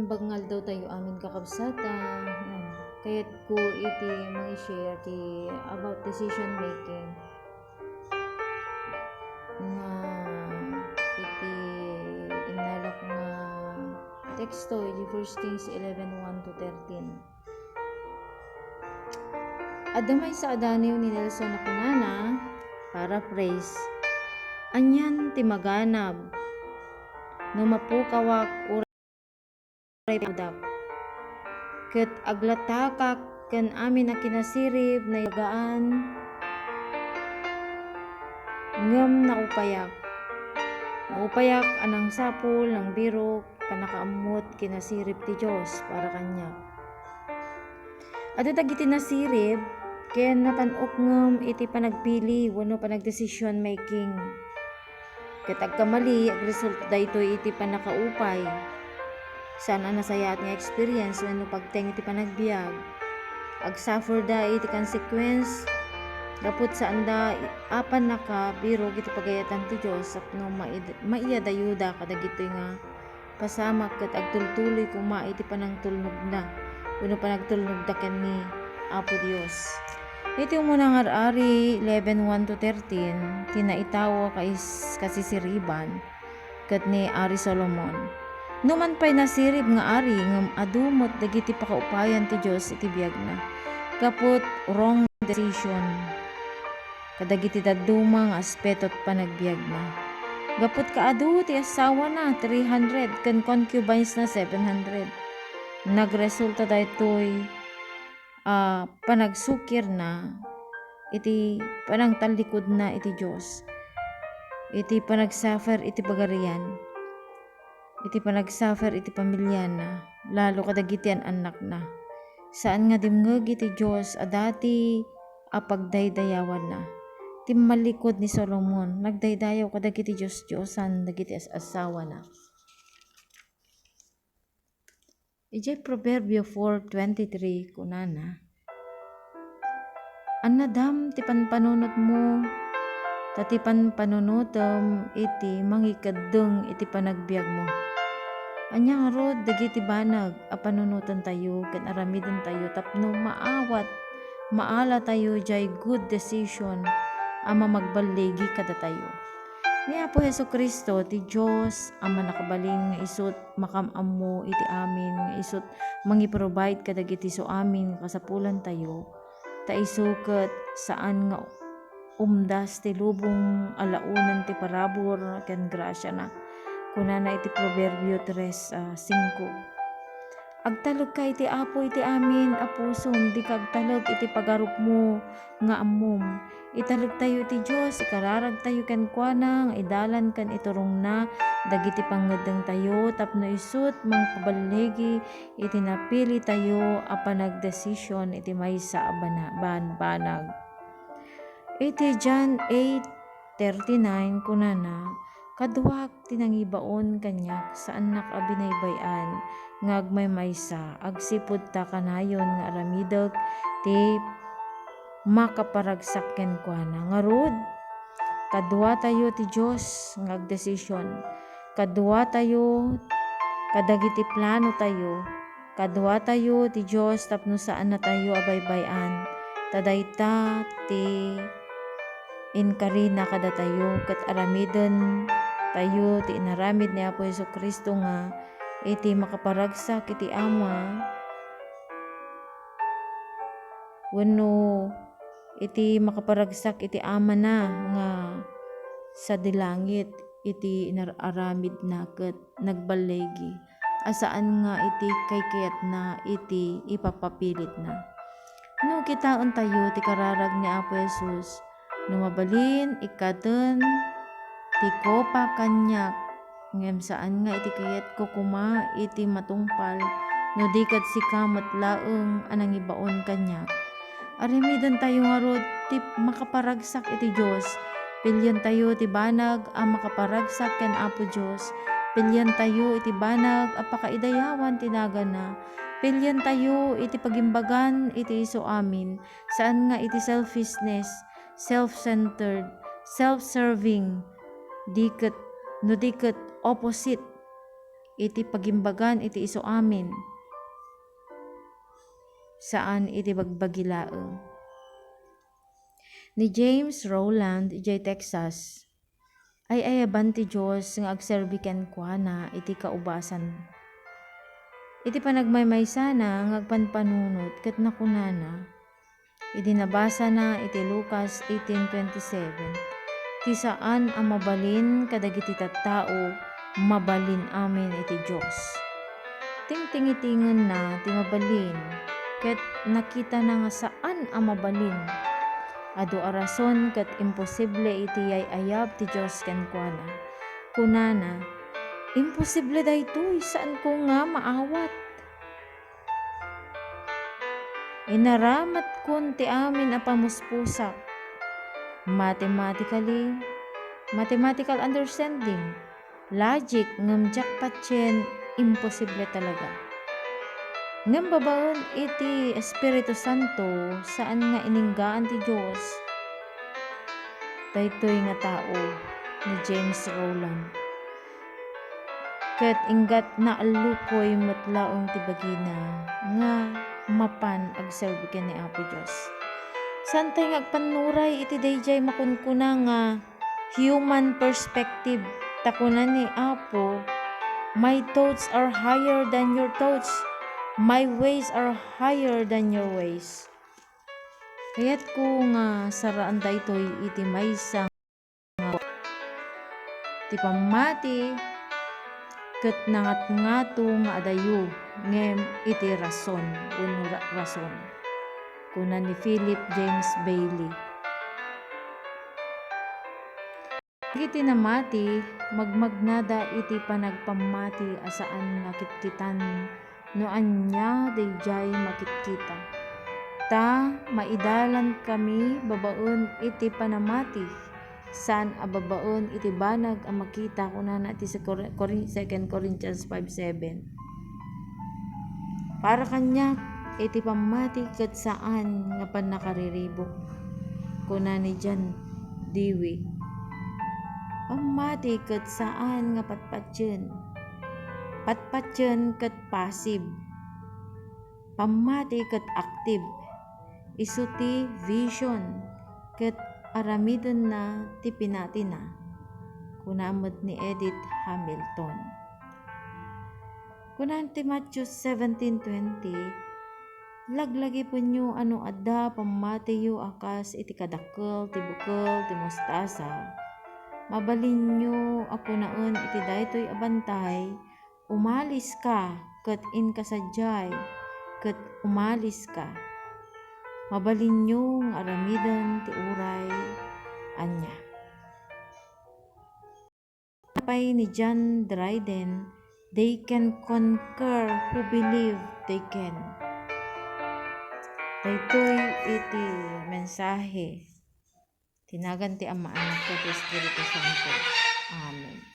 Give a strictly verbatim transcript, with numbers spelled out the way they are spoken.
Maupay nga aldaw tayo amin, kakabsat. Ah, kayatko iti mangi-share ti about decision making nga iti innalak nga teksto iti First Kings eleven one to thirteen. Adda maysa a daniw ni Nelson a kunana, paraphrase, "Anian ti maganab no mapukawak uray pudak? Ket aglatakak ken amin a kinasirib nayagaan, ngem naupayak. Naupayak a nangsapul, nangbirok, pannakaammot kinasirib ti Dios para kaniak." Adda dagiti nasirib ken natan-ok ngem iti panagpili wenno panagdecision making. Ket agkamali, agresulta daytoy iti pannakaupay. Saan a nasayaat nga experience wenno pagteng iti panagbiag. Agsufferda iti consequence gapu ta saanda a pannakabirok iti pagayatan ti Dios tapno maid-, maiyadayuda kadagitoy nga pasamak ket agtultuloy koma iti panangtulnogna wenno panagtulnogda ken ni Apo Dios. Iti umuna nga Ari eleven one to thirteen, ti naitawo a kais-, kasisiriban ket ni Ari Solomon. Numan pay nasirib nga ari, ngem adu met dagiti pakaupayan ti Dios iti biagna. Gaput wrong decision kadagiti dadduma nga aspeto ti panagbiagna. Gaput kaadu ti assawana, three hundred, ken concubines na, seven hundred. Nagresulta daytoy a panagsukirna iti panangtallikudna iti Dios, iti panagsuffer iti pagarian, iti panagsuffer iti pamiliana, lalo kadagiti an-annakna. Saan nga dimngeg iti Dios a dati a pagdaydayawanna. Timmallikud ni Solomon, nagdaydayaw kadagiti diosdiosan dagiti as-asawana. Idiay Proverbio four twenty-three, kunana, "Annadam ti panpanunotmo, ta ti panpanunotem iti mangikeddeng iti panagbiagmo." Ania ngarud dagiti banag a panunotentayo ken aramidentayo tapno maawat, maalatayo diay good decision a mamagballigi kadatayo? Ni Apo Jesu-Cristo, ti Dios a mannakabalin nga isut' makam-ammo iti amin, nga isut' mangi-provide kadagiti isuamin nga kasapulantayo, ta isu ket saan nga umdas ti lubong a laonen ti parabur ken grasiana. Kunana iti Proverbio tres, ah, singko, "Agtalekka iti Apo iti amin a pusom, dika agtalek iti pagarupmo nga ammom." Italiktayo iti Dios, ikararagtayo kenkuana nga idalan ken iturongna dagiti pangngeddengtayo tapno isut' mangpaballigi iti napilitayo a panagdesision iti maysa a bana-, banbanag. Iti John eight thirty-nine, kunana, "Kaduak ti nangibaon kaniak, saannak a binaybay-an nga agmaymaysa, agsipud ta kanayon nga aramidek ti makaparagsak kenkuana." Ngarud, kaduatayo ti Dios nga agdesision. Kaduatayo kadagiti planotayo. Kaduatayo ti Dios tapno saannatayo a baybay-an. Ta dayta ti inkarina kadatayo ket aramidentayo ti inaramid ni Apo Jesu-Cristo nga iti makaparagsak iti Ama wenno iti makaparagsak iti Amana nga sadi langit iti inar-aramidna ket nagballigi a saan nga iti kaykayatna iti ipapapilitna. No kitaentayo ti kararag ni Apo Jesus, "No mabalin, ikkaten ti kopa kaniak, ngem saan nga iti kayatko koma iti matungpal, no di ket sika met laeng a nangibaon kaniak." Aramidentayo ngarud ti makaparagsak iti Dios. Pilientayo ti banag a makaparagsak ken Apo Dios. Pilientayo iti banag a pakaidayawan ti nagana. Pilientayo iti pagimbagan iti isu amin. Saan nga iti selfishness, self-centered, self-serving, di ket, no di ket opposite iti pagimbagan iti isu amin. Saan iti bagbagi laeng. Ni James Rowland idiay Texas, ay-ayaban ti Dios nga agserbi kenkuana iti kaubasan. Iti panagmaymaysana nga agpanpanunot ket nakunana, idi nabasana iti Lucas eighteen twenty-seven, ti saan a mabalin kadagiti tattao, mabalin amin iti Dios. Tingtingitingenna ti mabalin, ket nakitana nga saan a mabalin. Adu a rason ket imposible iti yay-ayab ti Dios kenkuana. Kunana, "Imposible daytoy, saanko nga maawat." Inaramatkon ti amin a pamuspusak. Mathematically, mathematical understanding, logic, ngem diak patien, imposible talaga. Ngem babaen iti Espiritu Santo, saan nga ininggaan ti Dios. Daytoy nga tao ni James Rowland. Ket inggat naallukoy met laeng ti bagina nga mapan agserbi ken ni Apo Dios. Saantay nga agpannuray iti daydiay makunkuna nga human perspective, ta kuna ni Apo, "My thoughts are higher than your thoughts. My ways are higher than your ways." Kayatko nga saraan daytoy iti maysa nga ti pammati ket nangatngato nga adayo ngem iti rason wenno ra-, rason, kuna ni Philip James Bailey. Dagiti namati, magmagnada iti panagpammati a saan nga kitkitan no ania daydiay makitkita. Ta maidalankami babaen iti panamati, saan a babaen iti banag a makita, kunana iti se-, Cor-, Corin-, Second Corinthians five seven. Para kaniak, iti pammati ket saan nga pannakariribuk, kuna ni John Dewey. Pammati ket saan nga patpatien. Patpatien ket passive. Pammati ket active. Isu ti vision ket aramidenna ti pinatina, kuna met ni Edith Hamilton. Kuna ti Matthew seventeen twenty, "Laglagipenyo a no adda pammatiyo a kas iti kadakkel ti bukel ti mostasa, mabalinyo a kunaen iti daytoy a bantay, 'Umaliska,' ket inka sadiay, ket umaliska." Mabalinyo nga aramiden ti uray ania. Pay ni John Dryden, "They can conquer who believe they can." Daytoy iti mensahe ti nagan ti Ama, Anak, ken ti Espiritu Santo. Amen.